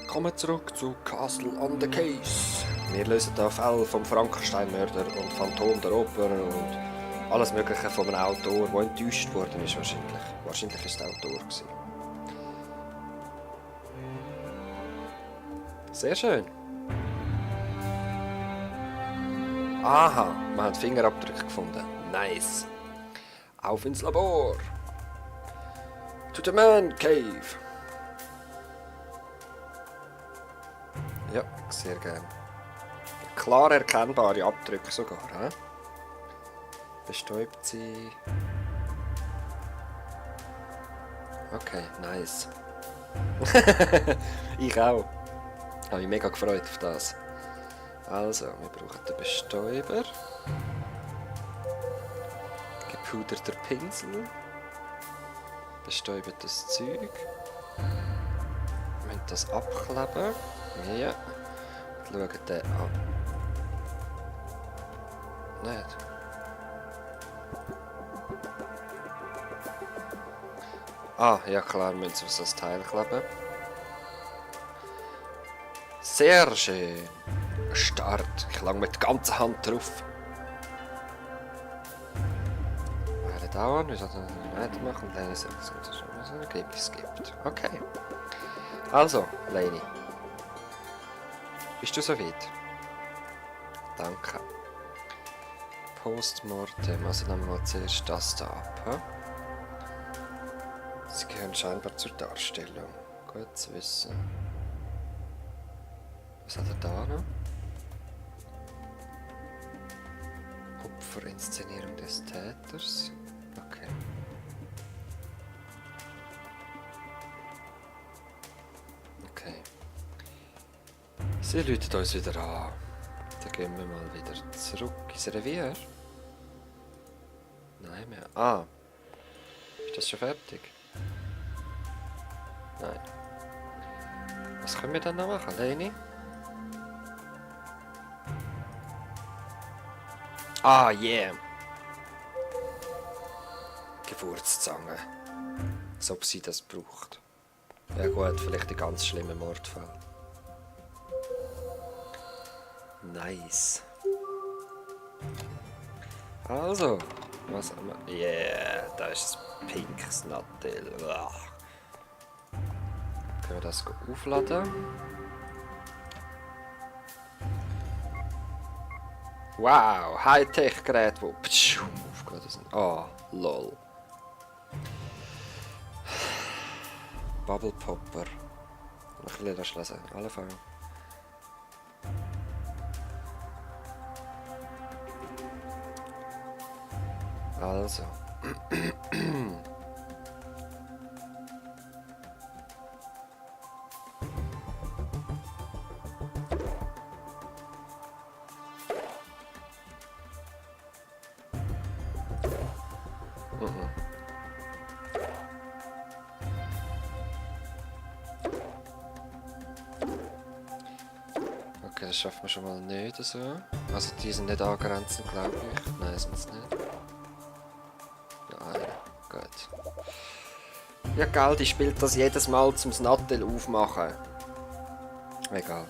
Willkommen zurück zu Castle on the Case. Wir lösen hier Fälle vom Frankenstein-Mörder und Phantom der Oper und alles Mögliche von einem Autor, der enttäuscht worden ist wahrscheinlich. Wahrscheinlich war es der Autor gewesen. Sehr schön. Aha, man hat Fingerabdrücke gefunden. Nice. Auf ins Labor. To the Man Cave. Ja, sehr gern. Klar erkennbare Abdrücke sogar, hä? Bestäubt sie. Okay, nice. Ich auch. Habe mich mega gefreut auf das. Also, wir brauchen den Bestäuber. Gepuderter Pinsel. Bestäubtes Zeug. Wir müssen das abkleben. Ja. Schauen den an. Nicht. Ah, ja klar, müssen wir auf so ein Teil kleben. Sehr schön. Start. Ich lang mit der ganzen Hand drauf. Wäre dauern, wir sollten weitermachen. Leni sagt, es so ein Ergebnis gibt. Okay. Also, Leni. Bist du soweit? Danke. Postmortem. Also nehmen wir zuerst das da ab. He? Sie gehören scheinbar zur Darstellung. Gut zu wissen. Was hat er da noch? Opferinszenierung des Täters. Okay. Okay. Sie läutet uns wieder an. Dann gehen wir mal wieder zurück ins Revier. Nein mehr. Ah. Ist das schon fertig? Nein. Was können wir dann noch machen, Leni? Ah, yeah. Geburtszange. Als ob sie das braucht. Ja gut, vielleicht ein ganz schlimmer Mordfall. Nice. Also, was haben wir? Yeah, da ist das pinkes Nattel. Können wir das aufladen? Wow, Hightech-Gerät, die aufgeladen sind. Ah, lol. Bubble Popper. Noch ein bisschen lesen. Alle Fälle. Also. Okay, das schaffen wir schon mal nicht so. Also die sind nicht angrenzend, glaube ich. Nein, sind es nicht. Nein, gut. Ja, gell, die spielt das jedes Mal zum Nattel aufmachen. Egal.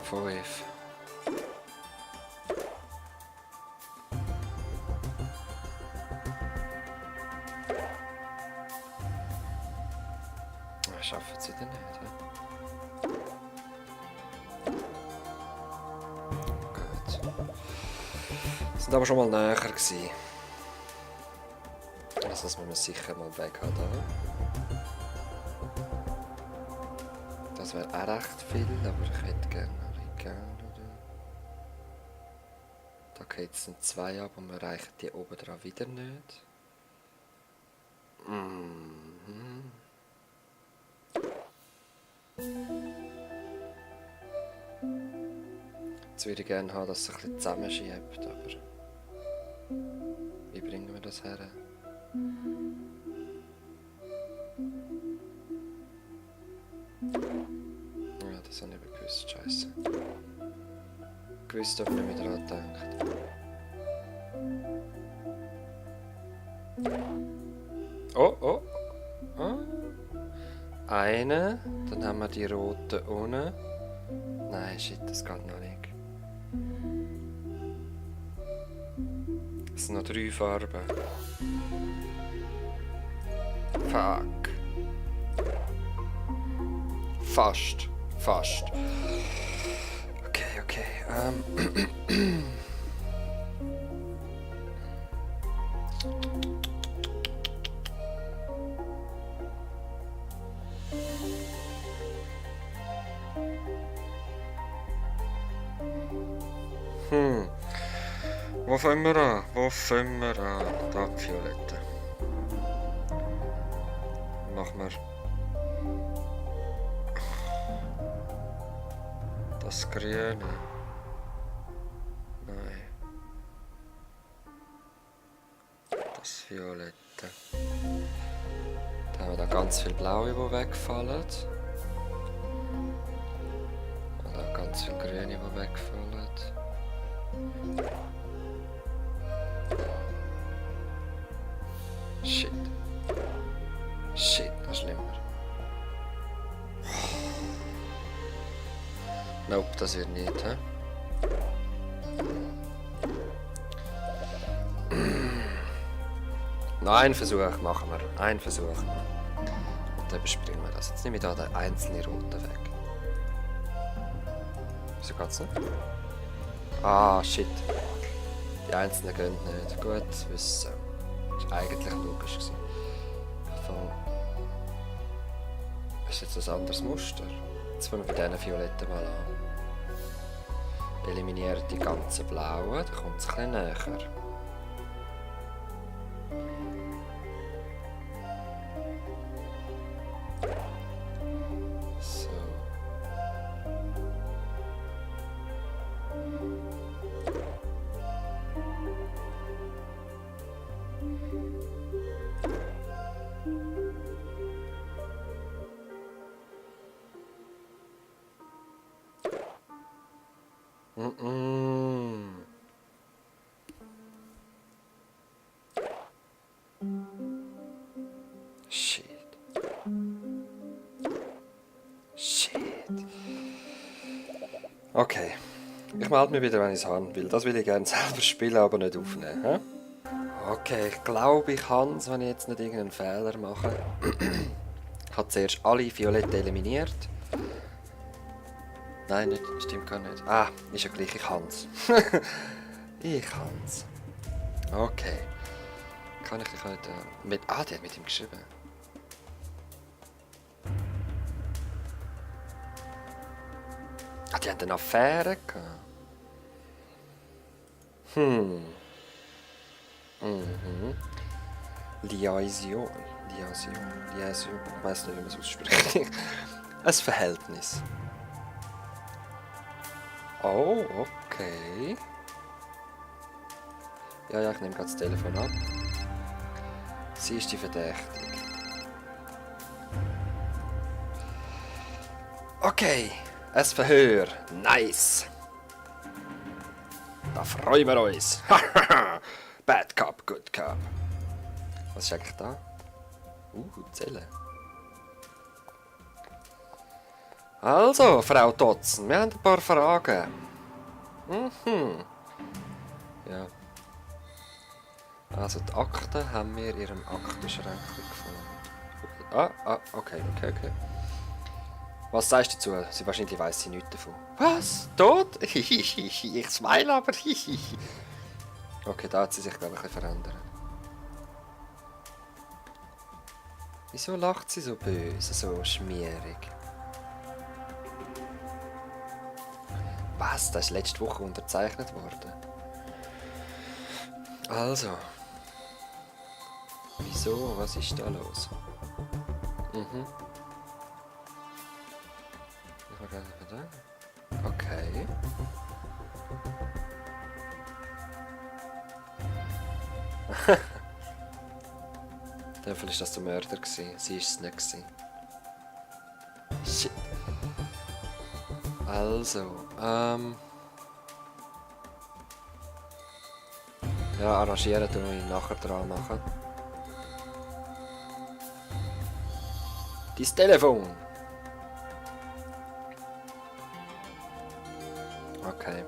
Fünf. Schaffen sie denn nicht, he? Gut. Sind aber schon mal näher gewesen. Also das müssen wir sicher mal weg haben. Das wäre auch recht viel, aber ich hätte gerne oder? Da geht es 2 ab und wir erreichen die oben dran wieder nicht. Jetzt würde ich gerne haben, dass es ein bisschen zusammenschiebt, aber wie bringen wir das her? Ja, das habe ich eben gewusst, scheiße. Gewusst, aber nicht mehr daran gedacht. Oh, oh. Oh. Eine, dann haben wir die rote unten. Nein, shit, das geht noch nicht. Es sind noch 3 Farben. Fuck. Fast. Fast. Okay, okay. Wo fangen wir an? Wo fangen wir an? Da die Violette. Machen wir das Grüne. Nein. Das Violette. Dann haben wir da ganz viele Blaue, die wegfallen. Und auch ganz viele Grüne, die wegfallen. Shit. Shit, das ist schlimmer. Nope, das wird nicht, hä? Noch einen Versuch machen wir. Einen Versuch. Und dann überspringen wir das. Jetzt nehme ich da den einzelnen roten weg. Wieso geht's nicht? Ah, shit. Die einzelnen gehen nicht. Gut zu wissen. Das war eigentlich logisch gewesen. Ist jetzt ein anderes Muster. Jetzt fangen wir bei diesen Violetten mal an. Eliminieren die ganzen Blauen, dann kommt es ein bisschen näher. So. Shit. Shit. Okay. Ich melde mich wieder, wenn ich es habe, weil das will ich gerne selber spielen, aber nicht aufnehmen. He? Okay, ich glaube, ich kann es, wenn ich jetzt nicht irgendeinen Fehler mache. Ich habe zuerst alle Violetten eliminiert. Nein, nicht, stimmt gar nicht. Ah, ist ja gleich, ich kann es. Ich kann es. Okay. Kann ich dich heute mit... Ah, die hat mit ihm geschrieben. Ah, die haben eine Affäre gehabt. Mhm. Liaison. Liaison. Ich weiß nicht, wie man es ausspricht. Ein Verhältnis. Oh, okay. Ja, ich nehme gerade das Telefon ab. Sie ist die Verdächtige. Okay, ein Verhör. Nice. Da freuen wir uns. Bad Cop, Good Cop. Was ist eigentlich da? Zelle. Also, Frau Dotzen, wir haben ein paar Fragen. Ja. Also, die Akten haben wir in ihrem Aktenschrank gefunden. Okay. Was sagst du dazu? Wahrscheinlich weiss sie nichts davon. Was? Tot? Ich smile aber. Okay, da hat sie sich, glaube ich, ein bisschen verändert. Wieso lacht sie so böse, so schmierig? Was? Das ist letzte Woche unterzeichnet worden. Also. Wieso? Was ist da los? Okay. In dem Fall war das der Mörder. Sie war es nicht. Shit. Also, ja, arrangieren tun wir nachher dran machen. Dein Telefon! Okay.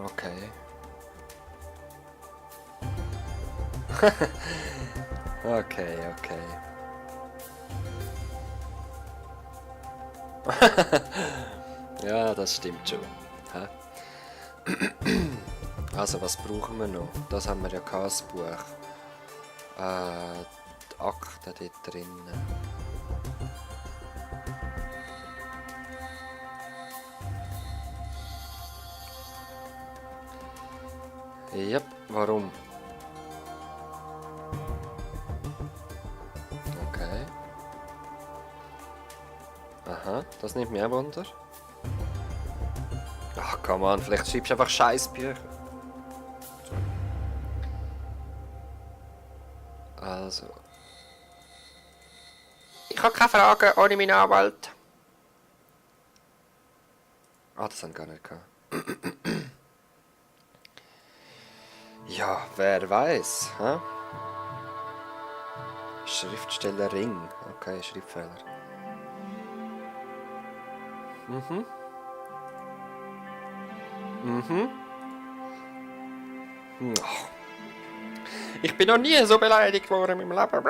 Okay. Okay, okay. Ja, das stimmt schon. Hä? Also, was brauchen wir noch? Das haben wir ja gehabt, das Buch. Die Akten dort drinnen. Yep, warum? Okay. Aha, das nimmt mich auch Wunder. Ach, komm an, vielleicht schreibst du einfach Scheißbücher. Also. Ich habe keine Fragen ohne meinen Anwalt. Ah, das haben wir gar nicht gehabt. Ja, wer weiß, hä? Schriftsteller Ring. Okay, Schriftfehler. Mhm. Mhm. Ach. Ich bin noch nie so beleidigt worden in meinem Leben.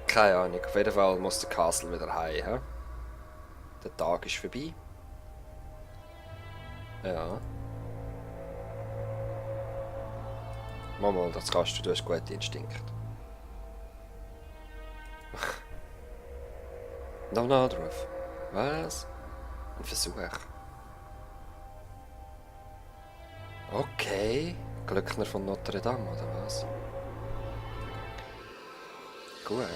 Keine Ahnung, auf jeden Fall muss der Castle wieder heim. He? Der Tag ist vorbei. Ja. Mama, das kannst du, du hast gute Instinkte. Noch ein Anruf. Was? Ein Versuch. Okay. Glöckner von Notre Dame, oder was? Gut.